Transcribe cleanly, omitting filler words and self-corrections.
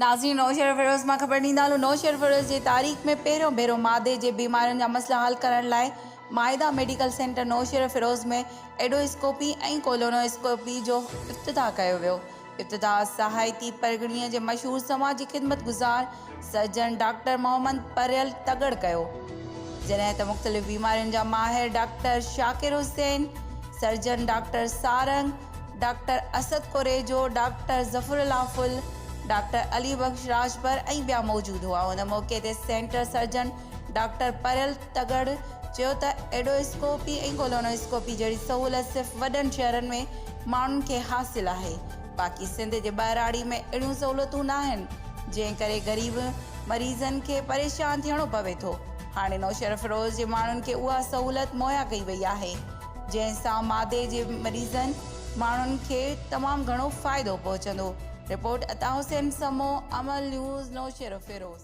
ناظرين نوشهروفيروز مان خبر ڏيندا هلون نوشهروفيروز جي تاريخ ۾ پهريون ڀيرو معدي جي بيمارين جا مسئلا حل ڪرڻ لاء مائده ميڊيڪل سينٽر نوشهروفيروز ۾ ايڊواسڪوپي ۽ ڪولونواسڪوپي جو افتتاح ڪيو ويو افتتاح سهائتي پرڳڻي جي مشهور سماجي خدمت گذار سرجن ڊاڪٽر محمد پريل تڳڙ ڪيو جڏهن ته مختلف بيمارين جا ماهر doctor Shakir Hussain surgeon doctor Sarang doctor Asad Korejo, doctor Zafar Ullah Phul, doctor Ali Bakhsh Rajpar ۽ ٻيا موجود هئا. ان موقعي تي سينٽر سرجن ڊاڪٽر پريل تڳڙ چيو ته ايڊواسڪوپي ۽ ڪولونواسڪوپي جهڙي سهولت صرف وڏن شهرن ۾ ماڻهن کي حاصل آهي باقي سنڌ جي ٻهراڙي ۾ اهڙيون سهولتون ناهن جنهن ڪري غريب مريضن کي پريشان ٿيڻو پوي ٿو هاڻي نوشهروفيروز جي ماڻهن کي اها سهولت مهيا ڪئي وئي آهي. جنهن سان معدي جي مريضن ماڻهن کي تمام گهڻو فائدو پهچندو، رپورٽ عطا حسين سمون، امل نيوز، نوشهروفيروز.